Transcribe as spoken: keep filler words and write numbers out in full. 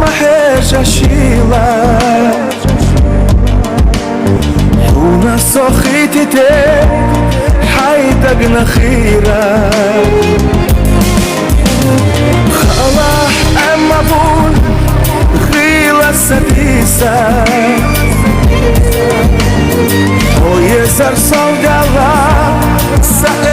МахӀе жашила, гьуна сохитите гьайдаг нахира. Хала, амма бун гъила садиса. Оезар савдала са